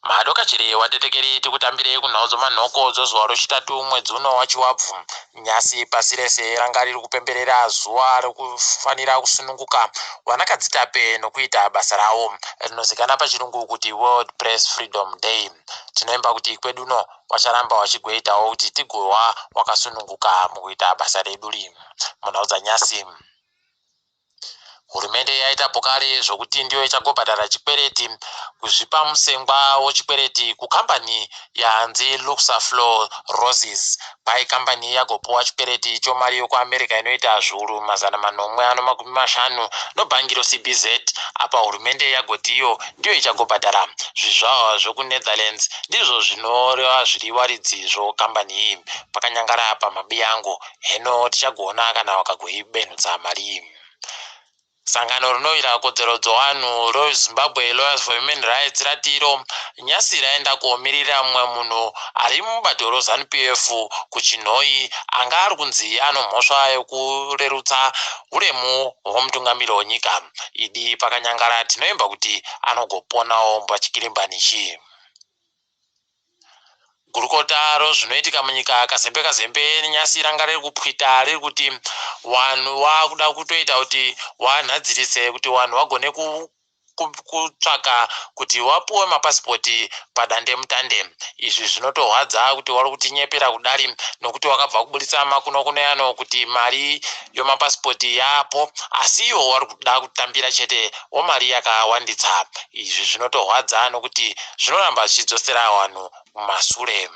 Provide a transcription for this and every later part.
Madokachire watetekeri tikutambirei kunhau dzomanhoko dzozuva rochitatu mwedzi uno wachiwabvu. Nyasi pasi rese ranga riri kupemberera zuva rekufanira kusununguka wanakadzitape nokuita basa ravo rinozikana pachirungu kuti World Press Freedom Day. Tinoimba kuti kweduno wacharamba wachigoitawo kuti tigova wakasununguka mukuita basa redu ri munhau dzanyasi. Hurumende yaita pokare zvokuti ndiyo ichagobhadhara chikwereti kuzvipa musengwa wechikwereti kukambani yanzi Luxaflow Roses. Kwai kambani yagopuwa chikwereti chomari yokuAmerica inoita 750 nobhangi roCBZ apa hurumende yagoti iyo ndiyo ichagobhadhara. Zvizvarwa zvokuNetherlands ndizvo zvinoreva zviri varidzi zvokambani iyi. Pakanyangara pamabiyangu heno tichagoona kana vakagoibenhudza mari iyi. Sangano rinorwira kodzero dzevanhu reZimbabwe Lawyers for Human Rights rati iro nyasi raenda komirira mumwe munhu ari mubato reZanu PF kuChinhoyi anga ari kunzi anomhosva yekurerutsa uremu hwemutungamiri wenyika. Idi pakanyangara tinoimba kuti anogoponawo pachikirimbanichi. Gurukota rezvinoitika munyika Kazembe Kazembe nyasi ranga riri kupwita riri kuti vanhu vakuda kutoita kuti vanhadzirise kuti vanhu vagone kutsvaka kuti vapuwe mapasipoti padandemutande. Izvi zvinotorwadza kuti vari kutinyepera kudari nokuti wakabva kuburitsa makuno-kuno yano kuti mari yomapasipoti yaapo asi ivo vari kuda kutambira chete womari yakawanditsa. Izvi zvinotorwadza nokuti zvinoramba zvichidzosera vanhu mumasure.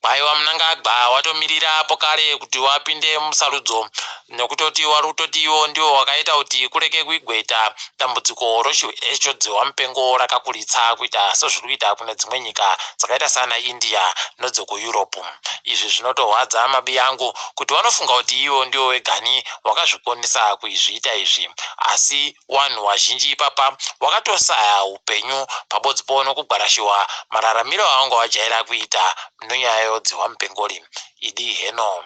Kwai waMnangagwa watomirira pokare kuti wapinde musarudzo nokutoti wari kutoti iwo ndiwo wakaita kuti kureke kuigweta dambudziko rochidzihwa mupengo rakakuritsa kuita sezviri kuita kune dzimwe nyika dzakaita sana India nedzekuEurope. Izvi zvinotorwadza mabi angu kuti vanofunga kuti iwo ndiwo wegani wakazvikonesa kuizviita izvi, asi vanhu vazhinji ipapa wakatosaya upenyu pabodzipo nokugwarashiwa mararamiro avanga vajaira kuita nenyaya yodzihwa mupengori. Idi heno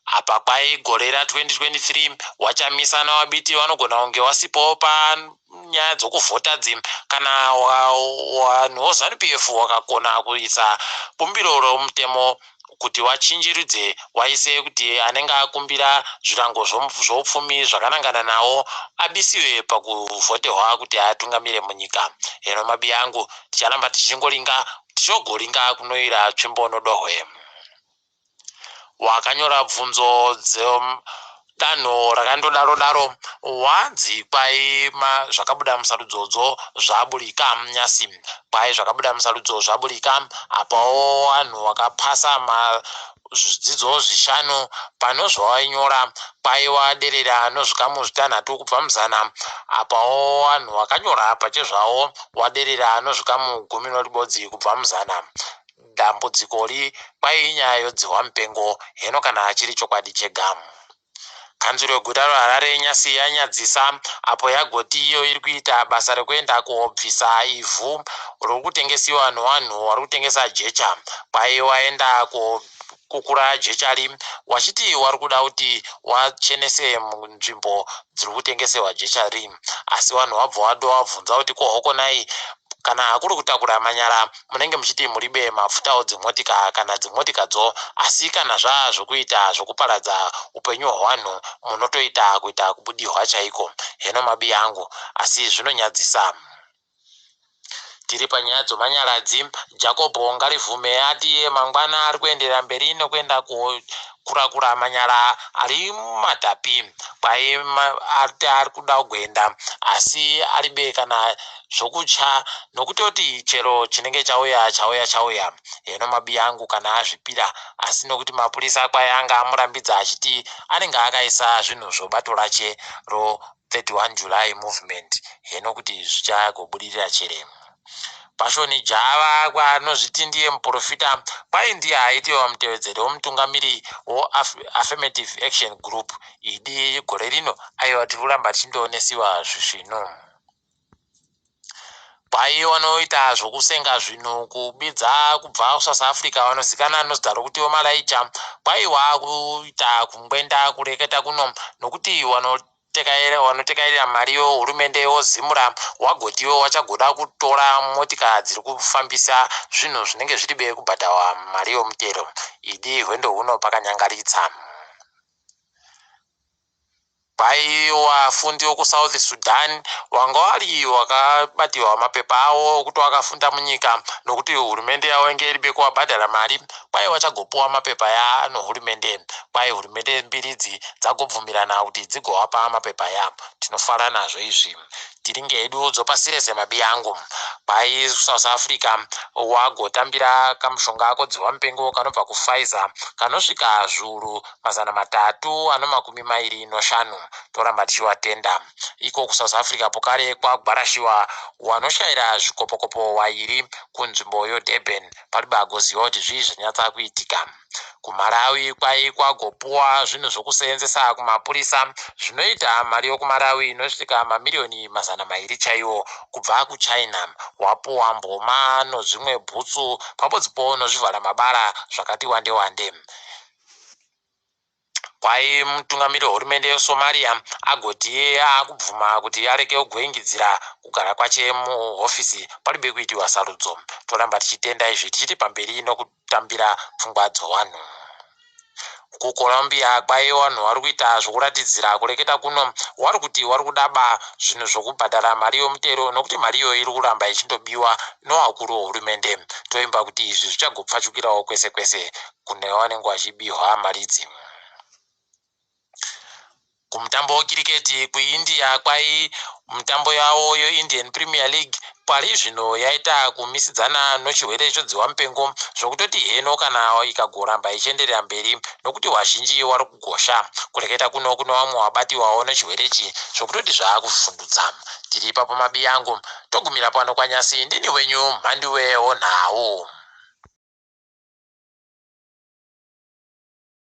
apa kwai gore ra2023 waChamisa nawaBiti vanogona kunge wasipowo panyaya dzokuvhota dzi kana vanhu voZanu PF wakakona kuisa bumbiro romutemo kuti wachinjiridze waise kuti anenge akumbira zvirango zvoupfumi zvakanangana nawo abisiwe pakuvhotehwa kuti atungamire munyika. Heno mabi angu, ticharamba tichingoringa tichogoringa kunoira tsvimbo nodohwe. Wakanyora bvunzo dzedanho rakandodaro daro wanzi kwai zvakabuda musarudzodzo zvaburika nyasi. Kwai zvakabuda musarudzo zvaburika apawo vanhu vakapasa zvidzidzo zvishanu pano zvawainyora kwai waderera nozvikamu 6 kubva muzana, apawo vanhu vakanyora pachezvavo waderera nozvikamu 11 kubva muzana. Dambudziko ri kwai inyaya yodzihwa mupengo heno kana chiri chokwadi chega. Kanzuro yeguta reHarare nyasi yanyadzisa apo yagoti iyo iri kuita basa rekuenda kobvisa ivhu riri kutengesiwa nevanhu vari kutengesa jecha. Kwai waenda kokukura jechari wachiti wari kuda kuti wachenese nzvimbo dziri kutengesewa jechari, asi vanhu vabva vadovabvunza kuti kohokonai kana kuri kutakura manyara munenge muchiti muribe mafutawo dzimotika kana dzimotikadzo, asi kana zvaa zvokuita zvokuparadza upenyu hwevanhu munotoita kuita kubudihwa chaiko. Heno mabi angu, asi zvinonyadzisa. Tiri panyaya dzomanyaradzi, Jacob Ngarivhume ati iye mangwana ari kuenderera mberi nekuenda kurakura manyara ari mumatapi. Kwai ati ari kuda kuenda asi aribe kana zvokutya nokutoti chero chinenge chauya chauya chauya. Heno mabi angu kana azvipira, asi nokuti mapurisa kwai anga amurambidza achiti anenge akaisa zvinhu zvobato rache ro31 July Movement. Heno kuti zvichagobudirira chere. Pashoni Java kwaanozviti ndiye muprofita, kwai ndiye aitiwa mutevedzeri womutungamiri woAffirmative Action Group. Idi gore rino aiwa tiri kuramba tichindoonesiwa zvisvinu. Kwai vanoita zvokusenga zvinhu kubidza kubva kuSouth Africa vanozikanwa nozita rokuti Malaicha, kwai waakuita kungwenda kureketa kuno nokuti vano Wanotekairira mari yohurumende yoZimura wagotiwo wachagoda kutora motika dziri kufambisa zvinhu zvinenge zviri be kubhadharwa mari yomutero. Idi hwendo huno pakanyangaritsa. Kwai vafundi vekuSouth Sudan wanga wari wakabatiwa mapepa avo okuti wakafunda munyika nokuti hurumende yavo inge iri bekuvabhadhara mari, kwai vachagopuwa mapepa ya nohurumende. Kwai hurumende mbiri idzi dzagobvumirana kuti dzigovapa mapepa ya. Tinofara nazvo izvi. Tiri ngedu dzopasirese mabiyangu. Kwai South Africa wagotambira kamushonga kodzihwa mupengo kanobva kuPfizer kanosvika zviuru 325. Toramba tichivatenda. Iko kuSouth Africa pokare kwagwarashiwa wanoshayira zvikopokopo wairi kunzvimbo yoDurban. Paribe agoziva kuti zvii zvanyatsa kuitika. KuMalawi kwai kwagopuwa zvinhu zvokuseenzesa kumapurisa zvinoita mari yokuMalawi inosvika mamiriyoni 200 chaiwo kubva kuChina. Wapuwa mboma nozvimwe bhutsu pambodzipo nozvivhara mabara zvakati wande wande. Kwai mutungamiri wehurumende yeSomalia agoti iye akubvuma kuti areke kugoingidzira kugara kwache muhofisi paribe kuitiwa sarudzo. Toramba tichitenda izvi tichiti pamberi nokutambira pfungwa dzowanhu. KuColombia kwai vanhu vari kuita zvokuratidzira kureketa kuno wari kuti wari kudaba zvinhu zvokubhadhara mari yomutero nokuti mari iyoyo iri kuramba ichindobiwa nowakuru wehurumende. Toimba kuti izvi zvichagopfachukirawo kwese kwese kune vanenge vachibihwa mari idzi. Kumutambo wekiriketi kuIndia kwai mutambo yavo yeIndian Premier League pari zvino yaita kumisidzana nochirwere chodziwa mupengo zvokutoti heno kana ikagoramba ichienderera mberi nokuti vazhinji vari kugosha. Kureketa kuno kune vamwe vabatiwawo nechirwere ichi zvokutoti zvaakuvhundutsa. Tiri ipapo mabiyangu togumira pano kwanyasi ndini wenyu Mhanduwe wonhau.